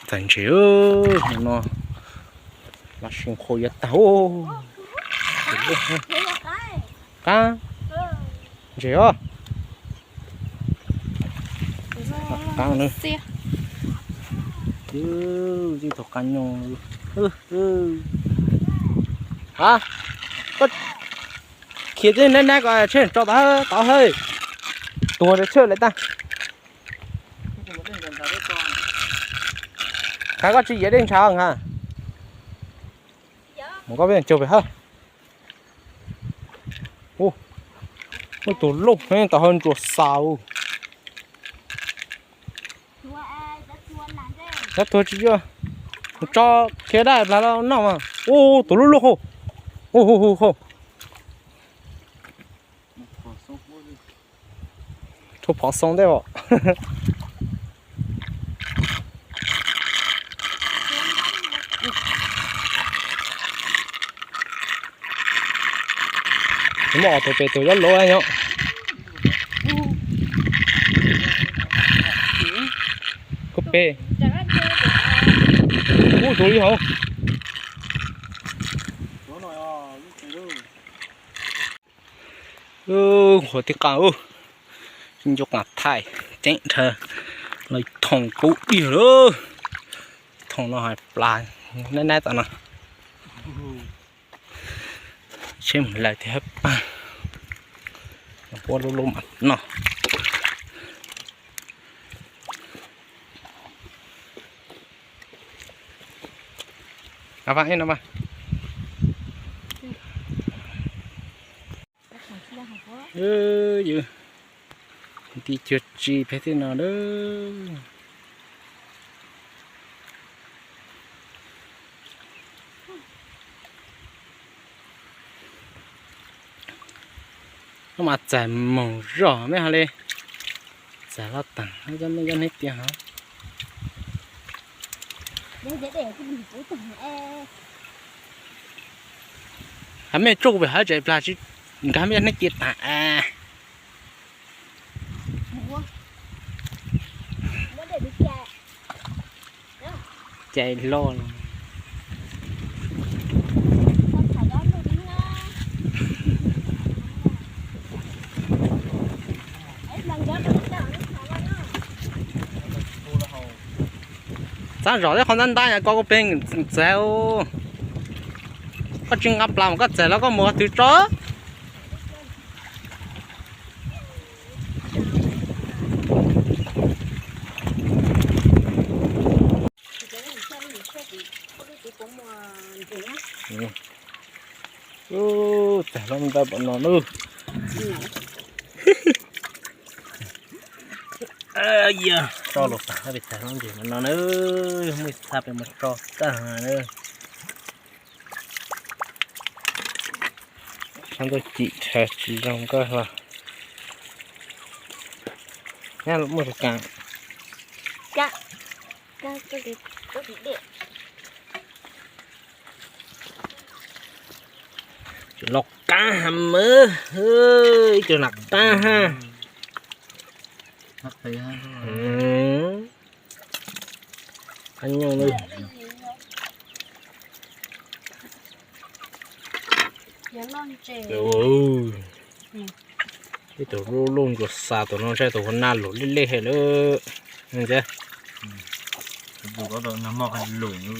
Txais ntses no, lub sij hawm yuav tag. Qab ntses os. Qab na. Tib tug qab nyooj. Ha, koj khiav tib nab nab kom tsheb tso tod hawb. Tuag tsheb lawm tag. Qab koj tsis yiav dej ntshav ha. Mus koj peb caug pem hawb. Ub, tus loj heev, tom hawv ntsuas xaus. Cov tuag tsis yuav, mus tso khiav daj plas los noj mas. Ub, tus loj loj hauv. Ub, hu hu hu. Rhuav phom xoo ntej os. Muaj ob tug pem tus yob luv nyob. Koj pem. Ub, tus li hauv. Qhuav tib qab, ncu qas thaij ceeb dhawv los thoom kub diag lawm. Thoom no hais plas nab nab tom no. Tsheb mus lawm tiag hab pag. Puab lub lub mam noj. Yus nti cuag tsi pem tej no lawm. Koj mas txais moog zog mej ho le txais loj taag, mej cov neeb tiag hov. Hab mej tsuj pem hab tseem plag tsis nkag mej cov neeb cia taag. Cais loj los. Txav zom tej qhov ntab ntab ko kuj peb txais. Koj tsis nqa plas mas koj txais los koj mus qhov twg tso. Txais loj ntawd pom no na. Tso los tag pem txais loj ntses no na. Muaj ib txha pem mus tso tag na. Sab ntuj cim dhawv tsis zoo nkauj hlo. Nyab muaj tus kaam. Los qaab ha mas, ib tug nas qaab ha. Qaab nyooj na. Ib tug lub lub ntsuag xa tus no saib tus hu naj lug lej lej hab lawm.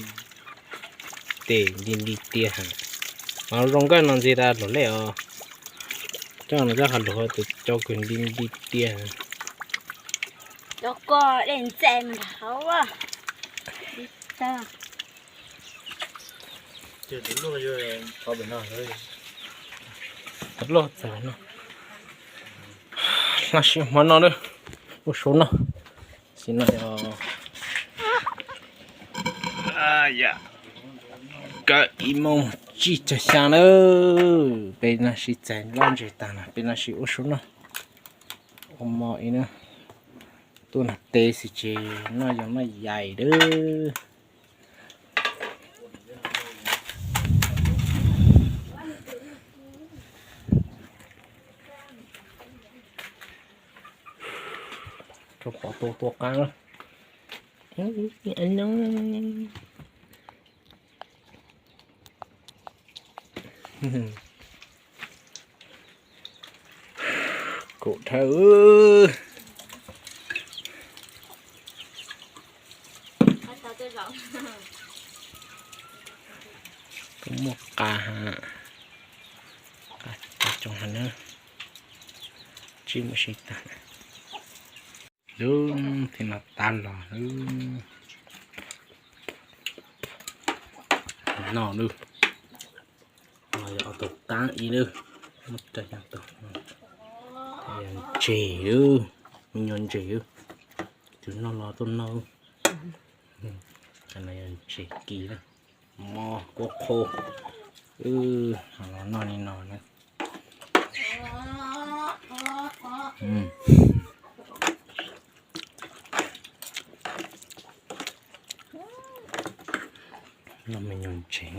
Tes nti nti tiag. Mas zoo nkauj no ntxig tas lug lej os. Coj no coj qhov lug tus cau kws nti nti tiag. Laj sim hmo no na, ua su noj. Xim no yog kaum ib moos tsib caug xyaa na. Peb no sib txais laj ntses tag na, peb no sib ua su noj. Ua mov ib na, tuaj nag teb xwb ces noj yog noj yais lawm. Rau qhov tua tua qaab na. Ano, kaum dhawv. Koj muaj qa ha, qa coob ha na, tsib mus sib tag. Lub thib no tab los lub no lub, no yog ob tug qaab ib lub, muab rau xyaa tug, yog ntseg lub, me nyuam ntseg lub, tus noj los tuaj noj. No yog ntseg kis na, mov kuab qho, wb los noj li no na. Noj me nyuam ntseg.